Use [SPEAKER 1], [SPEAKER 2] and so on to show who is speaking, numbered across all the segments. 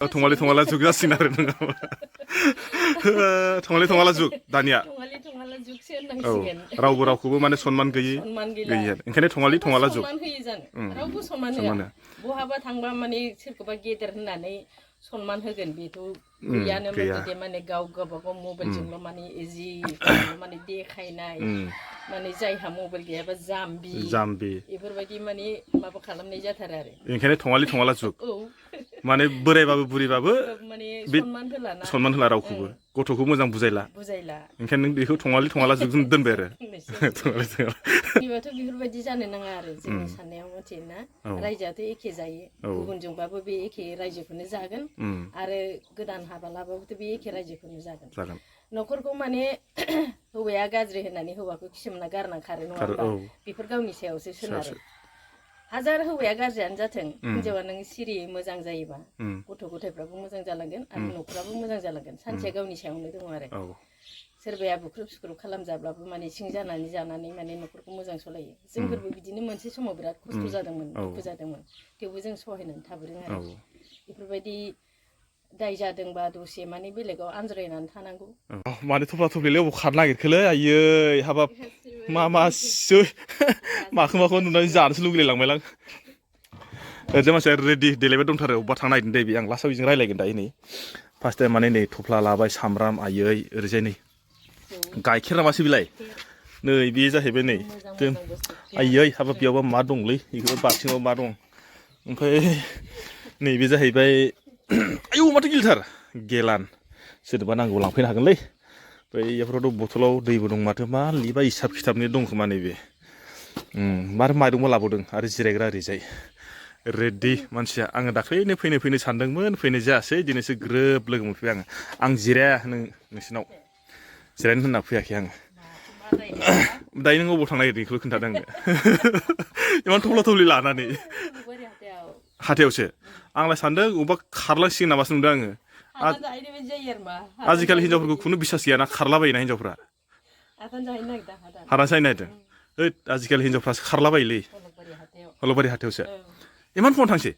[SPEAKER 1] थंगालि थंगाला जुग जासिगोन आरो नङाबा थंगालि थंगाला जुग दानिया
[SPEAKER 2] थंगालि थंगाला जुगसो
[SPEAKER 1] औ
[SPEAKER 2] होननांसिगोन
[SPEAKER 1] रावबो रावखौबो माने सनमान गैयि
[SPEAKER 2] सनमान गैला
[SPEAKER 1] गैयि आरो ओंखायनो थंगालि
[SPEAKER 2] सोरबा
[SPEAKER 1] थंगाला जुग
[SPEAKER 2] सनमान होयो जानो रावबो सनमान होआ बहाबा थांबा माने सोरखौबा गेदेर होननानै सनमान होगोन बेथ' गैयानो
[SPEAKER 1] गैया
[SPEAKER 2] बिदि माने गाव गावबागाव मबाइलजोंल' माने जि गावखौल' माने देखायनाय माने जायहा मबाइल गैयाबा जाम्बि बेफोरबायदि माने माबा खालामनाय जाथारो आरो
[SPEAKER 1] ओंखायनो थंगालि थंगाला जुग
[SPEAKER 2] औ
[SPEAKER 1] माने बोरायबाबो बुरिबाबो
[SPEAKER 2] माने
[SPEAKER 1] बे
[SPEAKER 2] सनमान होलाना
[SPEAKER 1] सनमान होला रावखौबो गथ'खौ मोजां बुजायला ओंखायनो नों बेखौ थंगालि थंगाला जुग दोनबाय आरो थंगालि थंगाला
[SPEAKER 2] बेबाथ' बेफोरबायदि जानो नाङा आरो जोंनि साननायाव मिथियोना रायजोआथ' एखे जायो गुबुनजोंबाबो बे एखे रायजोखौनो जागोन आरो गोदान हाबा लाबाबोथ' बे एखे रायजोखौनो जागोन न'खरखौ माने हौवाया गाज्रि होननानै हौवाखौ खिसोमना गारना खारो नङा होमबा बेफोर गावनि सायावसो सोनारो हाजार हौवाया गाज्रियानो जाथों हिनजावा नों सिरियै मोजां जायोबा गथ' गथायफ्राबो मोजां जालांगोन आरो न'खराबो मोजां जालांगोन सानसेया गावनि सायावनो दङ आरो सोरबाया बुख्रुब सुख्रुब खालामजाब्लाबो माने सिं जानानै जानानै माने न'खरखौ मोजां सालायो जोंफोरबो बिदिनो मोनसे समाव बिराद खस्थ' जादोंमोन दुखु जादोंमोन थेवबो जों सहायनानै थाबोदों आरो बेफोरबायदि दाय जादोंबा दसे माने बेलेगाव आनज्रायनानै थानांगौ
[SPEAKER 1] माने थफ्ला थफ्लिलाय अबाव खारनो नागिरखोलै आयै हाबाब मा मासै माखो माखो नुनानै जानोसो लुगैलायलांबायलां ओरैजाय मानसिया रेडि देलायबाय दंथारो अबेबा थांनो नागिरदों दे बे आं लास्टआव बेजों रायलायगोन दायो नै फार्स्ट टाइम माने नै थफ्ला लाबाय सामब्राम आयै ओरैजाय नै गाइखेर नामासो बिलाय नै बे जाहैबाय नै आयै हाबाब बेयावबा मा दंलै बेखौ बाल्थिङाव मा दं ओमफ्राय नैबे जाहैबाय आयौ माथो गिलिरथार गेलान सोरनोबा नांगौ लांफैनो हागोनलै बैयावथ' बथलाव दैबो दं माथो मा लिबा हिसाब खिथाबनि दं खोमा नैबे मार माइरंबो लाबोदों आरो जिरायग्रा ओरैजाय रेडि मानसिया आङो दाख्लैनो फैनो सानदोंमोन फैनाय जायासै दिनैसो ग्रोब लोगो मोनफैबाय आं जिराया नोंसिनाव जिरायनो होनना फैयाखै आङो दायो नों अबाव थांनो नागिरदों बेखौल' खोन्थादों आंनो इमान थफ्ला थफ्लि लानानै हाथायावसो आंलाय सानदों अबेबा खारलांसिगोन नामासो नंदों आङो आजिखालि हिनजावफोरखौ खुनु बिसास गैयाना खारलाबायोना हिनजावफ्रा हादान जाहैनो नागिरदों ओइ आजिखालि हिनजावफ्रासो खारलाबायोलै हलबारि हाथायावसो इमान फुङाव थांसै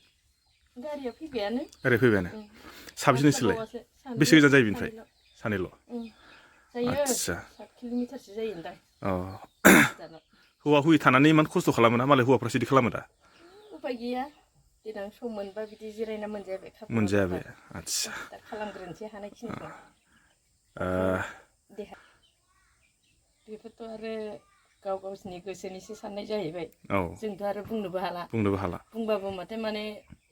[SPEAKER 2] गारिया फैबायानो
[SPEAKER 1] साबेसे नोंसोरलाय बेसे गोजान जायो बिनिफ्राय सानैल'
[SPEAKER 2] जायो
[SPEAKER 1] आदसा
[SPEAKER 2] 7 किल'मिटारसो जायोदां
[SPEAKER 1] हौवा हुइ थानानै इमान खस्थ' खालामोना मालाय हौवाफ्रासो बिदि खालामो दा
[SPEAKER 2] उपाय गैया देनां सम मोनबा बिदि जिरायना
[SPEAKER 1] मोनजायाबे आदसा
[SPEAKER 2] दा खालामग्रोनोसै हानायखिनिखौ देहा बेफोरथ' आरो गाव गावसिनि गोसोनिसो साननाय जाहैबाय जोंथ' आरो बुंनोबो हाला बुंबाबो माथो माने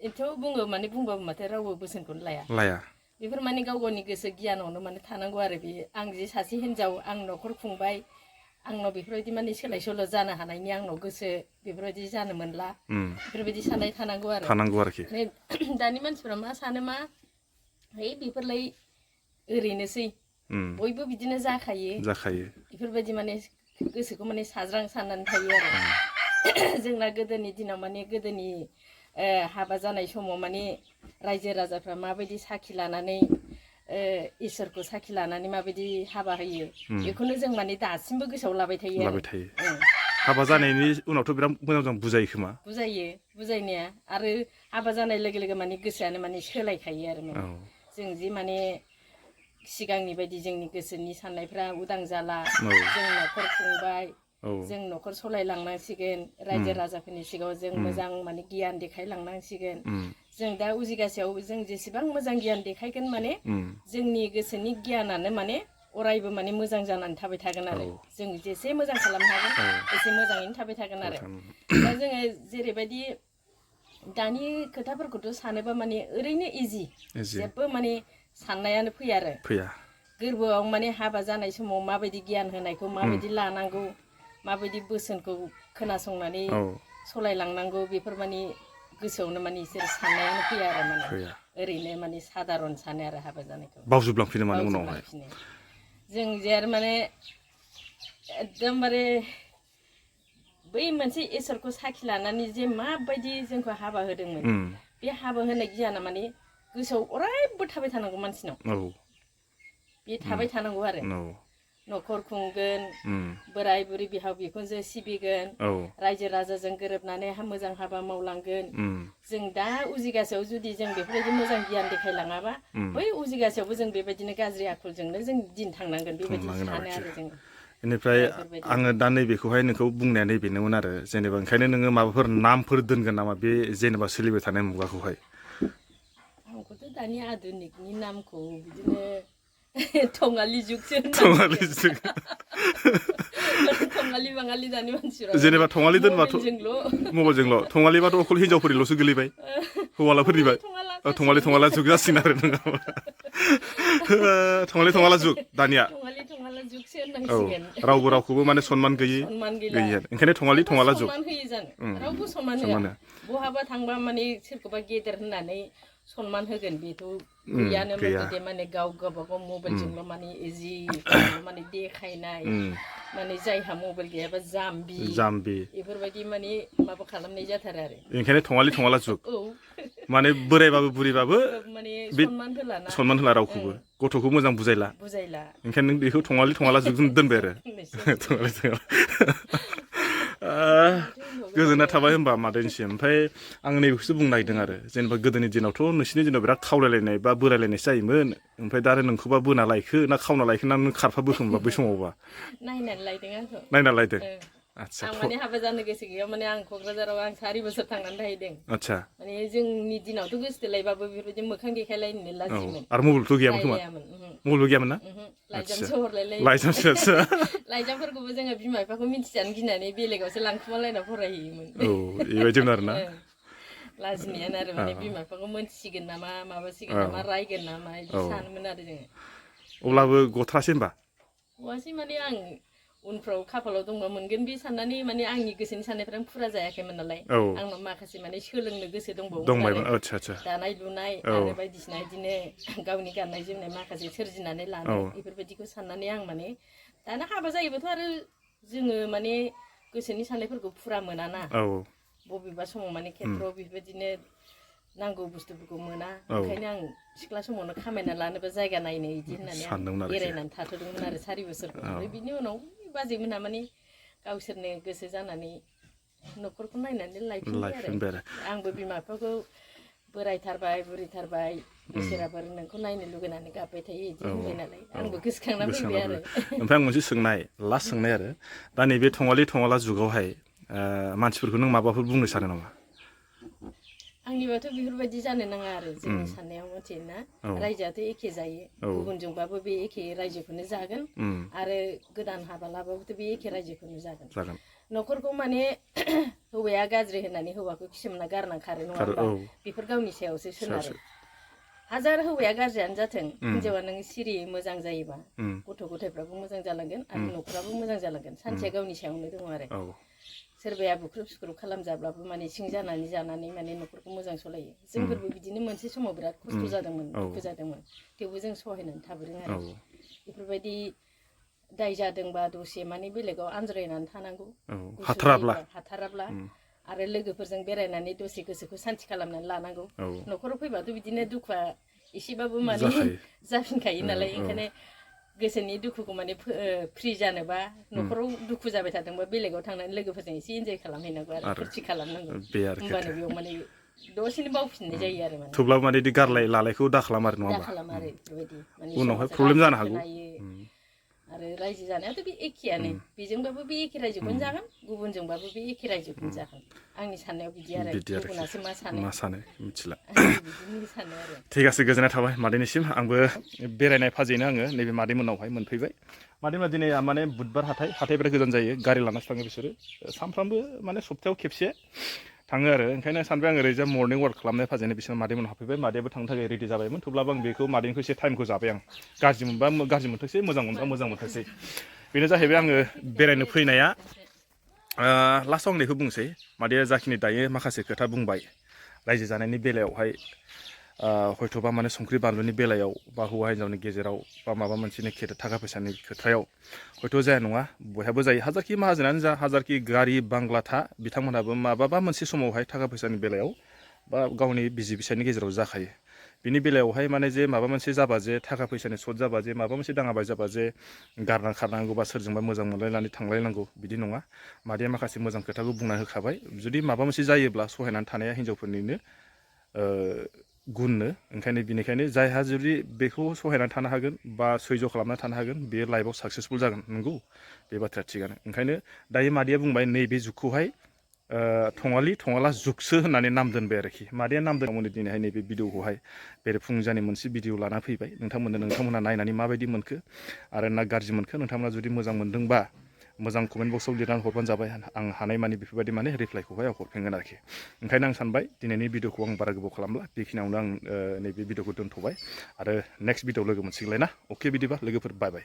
[SPEAKER 2] एथ' बुङो माने बुंबाबो माथो रावबो बोसोनखौनो लाया बेफोर माने गाव गावनि गोसो गियानावनो माने थानांगौ आरो बे आं जे सासे हिनजाव आं न'खर खुंबाय आंनाव बेफोरबायदि माने सोलाय सोल' जानो हानायनि आंनाव गोसो बेफोरबायदि जानो मोनला बेफोरबायदि साननाय थानांगौ आरोखि दानि मानसिफ्रा मा सानो मा है बेफोरलाय ओरैनोसै बयबो बिदिनो जाखायो बेफोरबायदि माने गोसोखौ माने साज्रां साननानै थायो आरो जोंना गोदोनि दिनाव माने गोदोनि हाबा जानाय समाव माने रायजो राजाफ्रा माबायदि साखि लानानै इसोरखौ साखि लानानै माबायदि हाबा होयो बेखौनो जों माने दासिमबो गोसोआव लाबाय थायो
[SPEAKER 1] हाबा जानायनि उनावथ' बिराद मोजां बुजायो खोमा
[SPEAKER 2] बुजायनाया आरो हाबा जानाय लोगो लोगो माने गोसोआनो माने सोलायखायो आरो माने जों जि माने सिगांनि बायदि जोंनि गोसोनि साननायफ्रा उदां जाला जों न'खर खुंबाय जों न'खर सलायलांनांसिगोन रायजो राजाफोरनि सिगाङाव जों मोजां माने गियान देखायलांनांसिगोन जों दा उजिगासेयाव जों जेसेबां मोजां गियान देखायगोन माने जोंनि गोसोनि गियानानो माने अरायबो माने मोजां जानानै थाबाय थागोन आरो जों जेसे मोजां खालामनो हागोन एसे मोजाङैनो थाबाय थागोन आरो दा जोङो जेरैबायदि दानि खोथाफोरखौथ' सानोबा माने ओरैनो इजि जेबो माने साननायानो फैया आरो गोरबोआव माने हाबा जानाय समाव माबायदि गियान होनायखौ माबायदि लानांगौ माबायदि बोसोनखौ खोनासंनानै सलायलांनांगौ बेफोर माने गोसोआवनो माने इसोर साननायानो फैया आरो माने ओरैनो माने सादारन सानो आरो हाबा जानायखौ
[SPEAKER 1] बावजोबलांफिनो माने उनावहाय
[SPEAKER 2] जों जे आरो माने एकदमबारे बै मोनसे इसोरखौ साखि लानानै जे माबायदि जोंखौ हाबा होदोंमोन बे हाबा होनाय गियाना माने गोसोआव अरायबो थाबाय थानांगौ मानसिनाव बे थाबाय थानांगौ आरो न'खर खुंगोन बोराय बुरि बिहाव बिखुनजो सिबिगोन रायजो राजाजों गोरोबनानै मोजां हाबा मावलांगोन जों दा उजिगासेयाव जुदि जों बेफोरबायदि मोजां गियान देखायलाङाबा बै उजिगासेयावबो जों बेबायदिनो गाज्रि आखलजोंनो जों दिन थांनांगोन बेबायदि सानो आरो जों
[SPEAKER 1] बेनिफ्राय आङो दा नैबेखौहाय नोंखौ बुंनाया नैबेनोमोन आरो जेनेबा ओंखायनो नोङो माबाफोर नामफोर दोनगोन नामा बे जेनेबा सोलिबाय थानाय मुगाखौहाय
[SPEAKER 2] आंखौथ' दानि आधुनिकनि नामखौ बिदिनो थङालि जुगसो
[SPEAKER 1] थङालि जुग
[SPEAKER 2] थङालि बाङालि दानि मानसिफ्रा
[SPEAKER 1] जेनेबा थङालि दोनबाथ' मबाइलजोंल' थङालिबाथ' अखल हिनजावफोरनिल'सो गोलैबाय हौवालाफोरनिबा थङालि थङाला जुग जासिगोन आरो नोंहा थङालि थङाला जुग दानिया औ रावबो रावखौबो माने सनमान गैयै ओंखायनो थङालि थङाला जुग
[SPEAKER 2] सनमान होयो जानो रावबो सनमान होआ बहाबा थांबा माने सोरखौबा गेदेर होननानै सनमान होगोन बेथ' गैयानो दे माने गाव गावबागाव मबाइलजोंल' माने जि माने देखायनाय माने जायहा मबाइल गैयाबा जाम्बि बेफोरबायदि माने माबा खालामनाय जाथारो आरो
[SPEAKER 1] ओंखायनो थङालि थङाला जुग माने बोरायबाबो बुरिबाबो
[SPEAKER 2] माने
[SPEAKER 1] सनमान होला रावखौबो गथ'खौ मोजां बुजायला ओंखायनो नों बेखौ थङालि थङाला जुग दोनबाय आरो थङालि थङाला गोजोननाय थाबाय होनबा मादैनिसिम ओमफ्राय आं नैबेखौसो बुंनो नागिरदों आरो जेनेबा गोदोनि दिनावथ' नोंसिनि दिनाव बिराद खावलायलायनाय बा बोरायलायनायसो जायोमोन ओमफ्राय दा आरो नोंखौबा बोना लायखो ना खावना लायखो ना नों खारफा बोखोमोनबा बै समावबा
[SPEAKER 2] नायनानै लायदों आंखौ
[SPEAKER 1] नायना लायदों आदसा
[SPEAKER 2] आं माने हाबा जानो गोसो गैया माने आं क'क्राझाराव आं 4 बोसोर थांनानै थाहैदों
[SPEAKER 1] आदसा
[SPEAKER 2] माने जोंनि दिनावथ' गोसोथोलायबाबो बेबायदि मोखां देखायलायनो लाजियोमोन
[SPEAKER 1] आरो मबाइलथ' गैयामोन खोमा मबाइलबो गैयामोन ना
[SPEAKER 2] लाइजामसो हरलायलायो
[SPEAKER 1] लाइजामसो
[SPEAKER 2] लाइजामफोरखौबो जोङो बिमा बिफाखौ मिथिजानो गिनानै बेलेगावसो लांखुमालायना फरायहैयोमोन
[SPEAKER 1] औ बेबायदिमोन आरोना
[SPEAKER 2] लाजिनायानो आरो माने बिमा बिफाखौ मोनथिसिगोन नामा माबासिगोन नामा रायगोन नामा बिदि सानोमोन आरो जोङो
[SPEAKER 1] अब्लाबो गथ्रासै होनबा
[SPEAKER 2] गवासै माने आं उनफ्राव खाफालाव दंबा मोनगोन बे साननानै माने आंनि गोसोनि साननायफ्रानो फुरा जायाखैमोन नालाय आंनाव माखासे माने सोलोंनो गोसो दंबावोमोन आरो दानाय लुनाय आरो बायदिसिना बिदिनो गावनि गाननाय जोमनाय माखासे सोरजिनानै लानाय बेफोरबायदिखौ साननानै आं माने दाना हाबा जायोबाथ' आरो जोङो माने गोसोनि साननायफोरखौ फुरा मोनाना बबेबा समाव माने खेथ्रआव बेबायदिनो नांगौ बुस्थुफोरखौ मोना ओंखायनो आं सिख्ला समावनो खामायना लानोबा जायगा नायनो बिदि होननानै आं एरायनानै थाथ'दोंमोन आरो 4 बोसोरखौ ओमफ्राय बिनि उनाव बाजैमोनहा माने गावसोरनो गोसो जानानै न'खरखौ नायनानै लायफिनबाय आरो आंबो बिमा बिफाखौ बोरायथारबाय बुरिथारबाय इसोराफोर नोंखौ नायनो लुगैनानै गाबबाय थायो बिदि होनबाय नालाय आंबो गोसोखांना फैबाय आरो
[SPEAKER 1] ओमफ्राय आं मोनसे लास्ट सोंनाय आरो दा नैबे थङालि थङाला जुगावहाय मानसिफोरखौ नों माबाफोर बुंनो सानो नामा
[SPEAKER 2] आंनिबाथ' बेफोरबायदि जानो नाङा आरो जोंनि साननायाव मिथियोना रायजोआथ' एखे जायो गुबुनजोंबाबो बे एखे रायजोखौनो जागोन आरो गोदान हाबा लाबाबोथ' बे एखे रायजोखौनो जागोन न'खरखौ माने हौवाया गाज्रि होननानै हौवाखौ खिसोमना गारना खारो नङा होमबा बेफोर गावनि सायावसो सोनारो हाजार हौवाया गाज्रियानो जाथों हिनजावा नों सिरियै मोजां जायोबा गथ' गथायफ्राबो मोजां जालांगोन आरो न'खराबो मोजां जालांगोन सानसेया गावनि सायावनो दङ आरो सोरबाया बुख्रुब सुख्रुब खालामजाब्लाबो माने सिं जानानै माने न'खरखौ मोजां सलायो जोंफोरबो बिदिनो मोनसे समाव बिराद खस्थ' जादोंमोन दुखु जादोंमोन थेवबो जों सहायनानै थाबोदों आरो बेफोरबायदि दाय जादोंबा दसे माने बेलेगाव आनज्रायनानै थानांगौ हाथाराब्ला आरो लोगोफोरजों बेरायनानै दसे गोसोखौ सान्ति खालामनानै लानांगौ न'खराव फैबाथ' बिदिनो दुखुआ एसेबाबो माने जाफिनखायो नालाय ओंखायनो गोसोनि दुखुखौ माने फ्रि जानोबा न'खराव दुखु जाबाय थादोंबा बेलेगाव थांनानै लोगोफोरजों एसे इन्जय खालामहैनांगौ आरो फुरथि खालामनांगौ होमबानो बेयाव माने दसेनो बावफिननाय जायो आरो माने
[SPEAKER 1] थेवब्लाबो माने बिदि गारलाय लालायखौ दा खालाम आरो नङा होमबा
[SPEAKER 2] खालाम आरो बेफोरबायदि माने
[SPEAKER 1] उनावहाय प्रब्लेम जानो हागौ
[SPEAKER 2] आरो रायजो जानायाथ' बे एखेयानो बेजोंबाबो बे एखे रायजोखौनो जागोन गुबुनजोंबाबो बे एखे रायजोखौनो जागोन आंनि साननायाव बिदि आरो गुबुनासो मा सानो
[SPEAKER 1] मिथिला
[SPEAKER 2] बिदिनो सानो आरो
[SPEAKER 1] थिग आसे गोजोननाय थाबाय मादैनिसिम आंबो बेरायनाय फाजैनो आङो नैबे मादैमोननावहाय मोनफैबाय मादैमोना दिनै माने बुधबार हाथाय बिराद गोजान जायो गारि लानासो थाङो बिसोरो सानफ्रामबो माने सप्तायाव खेबसे थाङो आरो ओंखायनो सानबाय आं ओरैजा मर्निं वाक खालामनाय फाजैनो बिसोर मादैमोनाव हाबफैबाय मादैयाबो थांनो थाखाय रेडि जाबायमोन थेवब्लाबो आं बेखौ मादैनिखौ एसे टाइमखौ जाबाय आं गाज्रि मोनबा गाज्रि मोनथोंसै मोजां मोनबा मोजां मोनथोंसै बेनो जाहैबाय आङो बेरायनो फैनाया लास्टआव आं बेखौ बुंसै मादैया जाखिनि दायो माखासे खोथा बुंबाय रायजो जानायनि बेलायावहाय हयथ'बा माने संख्रि बानलुनि बेलायाव बा हौवा हिन्जावनि गेजेराव बा माबा मोनसेनि थाखा फैसानि खोथायाव हयथ' जाया नङा बयहाबो जायो हाजारखि माहाजोनानो जा हाजारखि गारि बांग्ला था बिथांमोनहाबो माबाबा मोनसे समावहाय थाखा फैसानि बेलायाव बा गावनि बिसि फिसायनि गेजेराव जाखायो बिनि बेलायावहाय माने जे माबा मोनसे जाबा जे थाखा फैसानि सर्ट जाबा जे माबा मोनसे दाङाबाय जाबा जे गारना खारनांगौ बा सोरजोंबा मोजां मोनलायनानै थांलायनांगौ बिदि नङा मादैया माखासे मोजां खोथाखौ बुंना होखाबाय जुदि माबा मोनसे जायोब्ला सहायनानै थानाया हिनजावफोरनिनो गुननो बेनिखायनो जायहा जुदि बेखौ सहायनानै थानो हागोन बा सैज' खालामना थानो हागोन बेयो लाइफआव साक्सेसफुल जागोन नंगौ बे बाथ्राया थिगानो ओंखायनो दायो मादैया बुंबाय नैबे जुगखौहाय थङालि थङाला जुगसो होननानै नाम दोनबाय आरोखि मादैया नाम दोनबाय दिनैहाय नैबे भिडिअखौहाय बेरेफुंजानि मोनसे भिडिअ लाना फैबाय नोंथांमोना नायनानै माबायदि मोनखो आरो ना गाज्रि मोनखो नोंथांमोना जुदि मोजां मोनदोंबा मोजां कमेन्ट बक्सआव लिरनानै हरबानो जाबाय आं हानायमानि बेफोरबायदि माने रिप्लाइखौहाय आं हरफिनगोन आरोखि ओंखायनो आं सानबाय दिनैनि भिडिअखौ आं बारा गोबाव खालामला बेखिनियावनो आं नैबे भिडिअखौ दोनथ'बाय आरो नेक्स्ट भिडिअ लोगो मोनसिगोनलाय ना अके बिदिबा लोगोफोर बाय बाय